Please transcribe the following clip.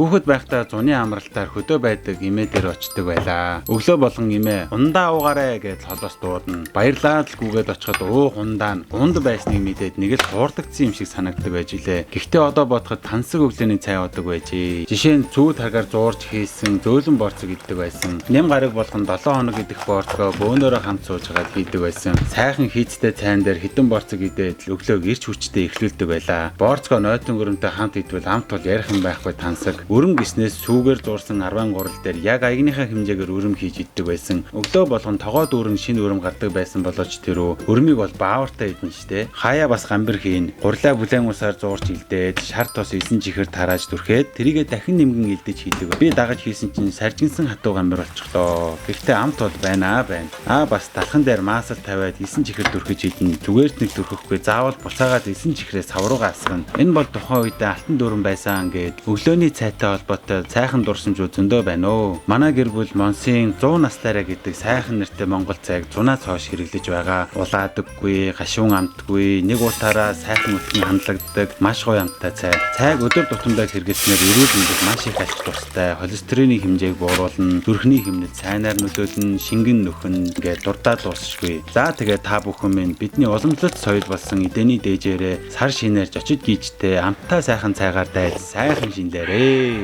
Хүүхэд байхдаа зуны амралтаар хөдөө байдаг эмээ дээр очдог байлаа. Өглөө болгон эмээ "Ундаа уугаарэ" гэж холоос дуудана. Баярлаад л гүгээд очиход уух ундаа нь унд байсныг мэдээд нэг л хуурдагдсан юм шиг санагддаг байж билээ. Гэхдээ одоо бодоход тансаг өглөөний цай уудаг байжээ. Жишээ нь зүүд хагаар зуурч хийсэн зөөлөн борцог иддэг байсан. Ням гараг болгон 7 хоног идэх борцгоо бөөнөрөө хамт суужгаад хийдэг байсан. Сайхан хийцтэй цайн дээр хідэн борцог идээд л өглөөг ирч хүчтэй эхлүүлдэг байлаа. Борцгоо нойтон өрөмтэй хамт идвэл амт бол ярих юм байхгүй тансаг. Өрөм гиснээс сүүгээр зуурсан 10 гурал дээр яг аягныхаа хэмжээгээр өрөм хийж иддэг байсан. Өглөө болгон тогоо дүүрэн шинэ өрөм гардаг байсан болооч тэр өрмийг бол баавартай идэн штэ. Хаяа бас гамбир хийн. Гурлаа бүлээн усаар зуурч илдээд шар тос элсэн чихэр тарааж түрхээд тэрийгэ дахин нэмгэн илдэж хийдэг. Би дагаж хийсэн чинь саржинсан хатуу гамбир болчихлоо. Гэхдээ амт бол байна аа байна. Аа бас талхан дээр маасал тавиад элсэн чихэр түрхэж идэн. Зүгээр ч нэг түрхэхгүй заавал буцаагаад элсэн чихрээ сав руугаа асгана. Энэ бол тухайн үедээ алтан дүүрэн байсан гэд өглөөний цайтай холбоотой сайхан дурсамжууд зөндөө байна оо. Манай гэр бүл Монсын 100 наслаараа гэдэг сайхан нэртэй монгол цайг зунаас хойш хэрэглэж байгаа. Улаадаггүй, гашуун амтгүй, нэг уутаараа сайхан өтгөн хандлагддаг маш гоё амттай цай. Цайг өдөр тутамдаа хэрэглэснээр эрүүл мэндэд маш их ач тустай. Холестерины хэмжээг бууруулна, зүрхний хэмнэл сайнаар нөлөөлнө, шингэн нөхөн ингээд дурдаад дуусшгүй. За тэгээд та бүхэн минь бидний уламжлалт соёл болсон эдэний дээжээрээ сар шинээр жочид гийжтэй амттай сайхан цайгаар дайз сайхан шинэлээрээ.